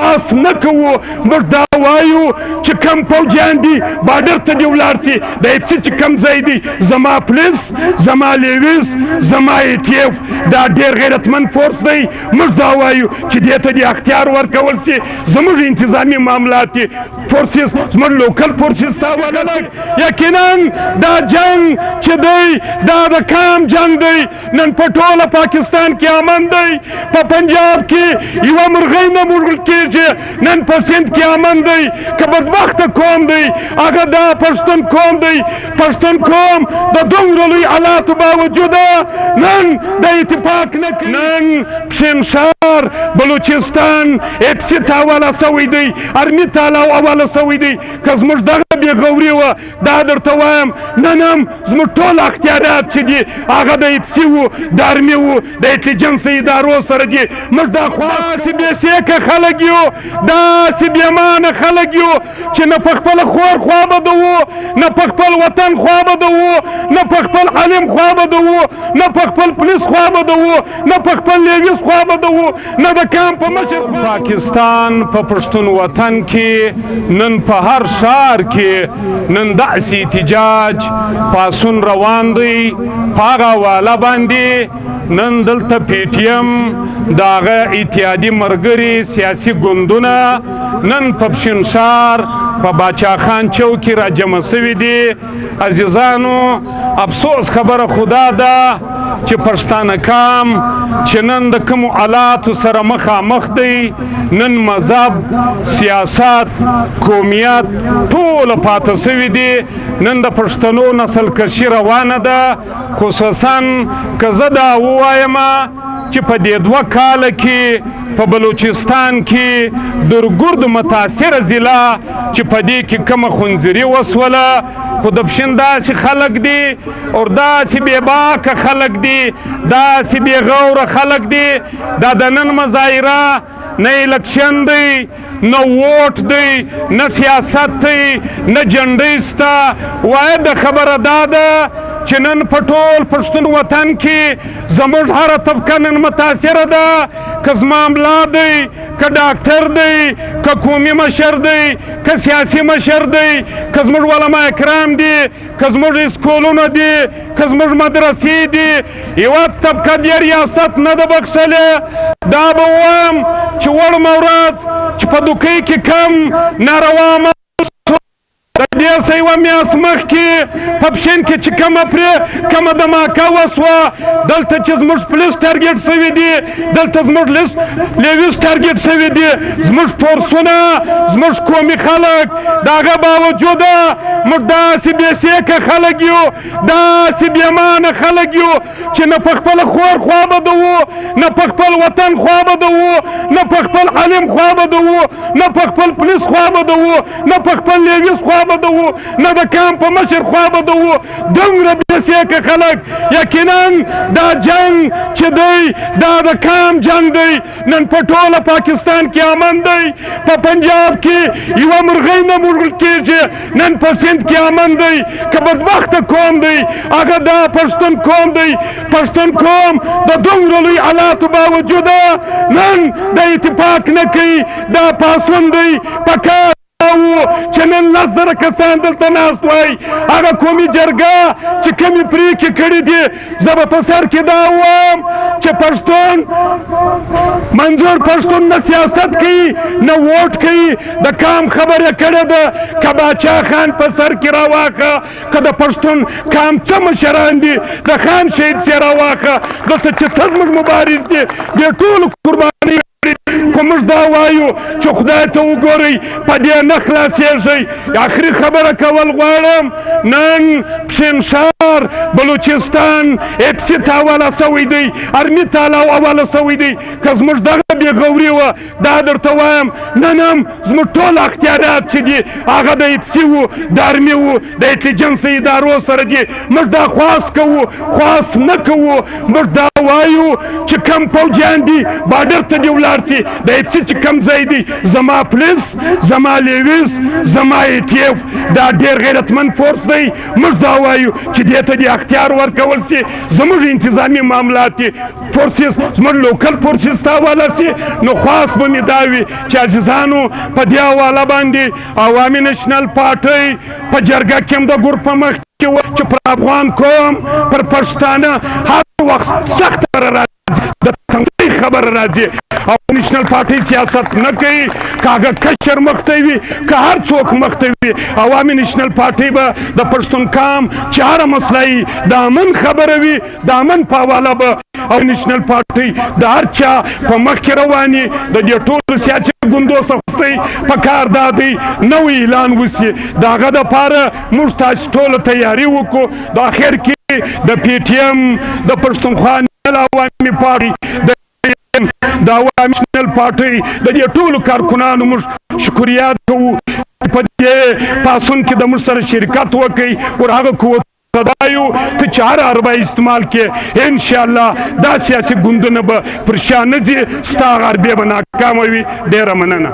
خواست نه کوو. موږ دا وایو چې کم فوجیان دي بارډر ته دې ولاړ سي، د ایف سي چې کم ځای دی، زما پولیس، زما لیویز، زما ای ټي اف دا ډېر غیرتمن فورس دی. موږ دا وایو چې دې ته دې اختیار ورکول سي، زموږ انتظامي معاملات دي، فورسز زموږ لوکل فورسز ته حواله. یقینا دا جنگ چې دی دا د کام جنگ دی. نن په ټوله پاکستان کې امن دی، په پنجاب کې یوه مرغۍ نه موږل کېږي، نن په سند کې امن دی. که بدبخته قوم دی هغه دا پښتون قوم دی. پښتون قوم د دومره لوی حالاتو باوجوده نن د اتفاق نه کوي. نن پښین ښار بلوچستان ایف سي ته حواله سوی دی، ارمي ته حواله سوی دی. که زموږ دغه بېغوري وه دا درته وایم، نن هم زموږ ټول اختیارات چې دي هغه د ایف سي وو، د ارمي وو، د انټلیجنس ادارو سره دي. موږ دا داسې بې سېکه خلک یو، داسې بېمانه خلک یو چې نه په خپله خور خوا بدوو، نه په خپل وطن خوا بدوو، نه په خپل عالم خوا بدوو، نه په خپل پولیس خوا بدوو، نه په خپل لیویز خوا بدوو، نه د کام په مشر. پاکستان په پښتون وطن کې نن په هر ښار کې نن داسې احتجاج پاسون روان دی. په هغه حواله باندې نن دلته پی ټي ایم د هغه اتحادي مرګري سیاسي ګوندونه نن په پښین ښار په باچا خان چوک کې راجمع سوي دي. عزیزانو، افسوس خبره خدا ده چې پښتانه کام چې نن د کومو حالاتو سره مخامخ دی، نن مذهب، سیاست، قومیت ټول پاته سوي دي. نن د پښتنو نسل کشي روانه ده. خصوصا که زه دا ووایم چې په دې 2 کاله کې په بلوچستان کې درګرد متاثره ضلع چې په دې کې کومه خونځري وسوله، خو د پښین داسې خلک دي او داسې بېباکه خلک دي، داسې بېغوره خلک دي. دا د نن مظاهره نه الیکشن دی، نه ووټ دی، نه سیاست دی، نه جنډۍ سته. واحد خبره دا ده چې نن په ټول پښتون وطن کې زموږ هره طبقه نن متاثره ده. که زما ملا دی، که ډاکټر دی، که قومي مشر دی، که سیاسي مشر دی، که زموږ علما کرام دي، که زموږ اسکولونه دي، که زموږ مدرسې دي، یوه طبقه دې ریاست نه ده بخښلې. دا به ووایم چې وړمه ورځ چې په دوکۍ کې کم ناروا د دې څه یوه میاشت مخکې په پښین کې چې کومه پرې کومه دماکه وسوه، دلته چې زموږ پولیس ټارګېټ سوي دي، دلته زموږ لیویز ټارګېټ سوي دي، زموږ فورسونه، زموږ قومي خلک، د هغه باوجوده موږ داسې بې سېکه خلک یو، داسې بېمانه خلک یو چې نه په خپله خور خوا بدوو، نه په خپل وطن خوا بدوو، نه په خپل عالم خوا بدوو، نه په خپل پولیس خوا بدوو، نه په خپل لیویز خوا بدوو، نه د کام په مشر خوا بدوو. دومره بې سېکه خلک. یقینا دا جنگ چې دی دا د کام جنگ دی. نن په ټوله پاکستان کې امن دی، په پنجاب کې یوه مرغۍ نه موږل کېږي، نن په سند کې امن دی. که بدبخته قوم دی هغه دا پښتون قوم دی. پښتون قوم د دومره لوی حالاتو باوجوده نن د اتفاق نه کوي. دا پاڅون دی. پکار چې نن 10,000 کسان دلته ناست وای، هغه قومي جرګه چې کومې پرېکړې کړې دي، زه به په سر کې دا ووایم چې پښتون منظور پښتون نه سیاست کوي نه ووټ کوي. د کام خبره کړې ده، که باچا خان په سر کې راواخه، که د پښتون کام څه مشران دي د خان شهید سي راواخه، دلته چې څه زموږ مبارز دي دې ټولو قربانۍ. خو موږ دا وایو چې خدای ته وګورئ، په دې نه خلاصېږئ. آخري خبره کول غواړم، نن پښین ښار بلوچستان ایف سي ته حواله سوی دی، ارمي ته حواله سوی دی. که زموږ دغه بېغوري وه دا درته وایم، نن هم زموږ ټول اختیارات چې دي هغه د ایف سي وو، د ارمي وو، د انټلیجنس ادارو سره دي. موږ دا خواست کوو، خواست نه کوو. موږ دا وایو چې کم پوجیان دي بارډر ته دې ولاړ سي، د ایف سي چې کم ځای دی، زما پولیس، زما لیویز، زما ای ټي ایف دا ډېر غیرتمن فورس دی. موږ دا وایو چې دې ته دې اختیار ورکول سي، زموږ انتظامي معاملات دي فورسز زموږ لوکل فورسز ته حواله سي. نو خواست به مې دا وي چې عزیزانو په دې حواله باندې عوامي نېشنل پارټۍ په جرګه کې هم د ګور په مخ کې چې پر افغان قوم پر پښتانه هر وخت سخت راځي، د تنګۍ خبره راځي او نېشنل پارټۍ سیاست نه کوي. که هغه کشر مخته وي، که هر څوک مخته وي، عوامي نېشنل پارټۍ به د پښتون قام چې هره مسله یي د امن خبره وي، د امن په حواله به او نېشنل پارټۍ د هر چا په مخ کې رواني. د دې ټولو سیاسي ګوندو څخه په کار دا دی نوی اعلان وشي، د هغه دپاره موږ تاسو ټولو تیاری وکړو. د اخر کې د پی ټی ایم، د پښتونخوا عوامي پارټي، د عوامي نېشنل پارټۍ د دې ټولو کارکنانو موږ شکریا کوو، په دې پاڅون کې د موږ سره شرکت وکړي. ور هغه قوت وایو ته چې هر حربه استعمال کې، ان شاء الله دا سیاسي ګوندونه به پر شا نه ځي، ستا حربې به ناکامه وي. ډېره مننه.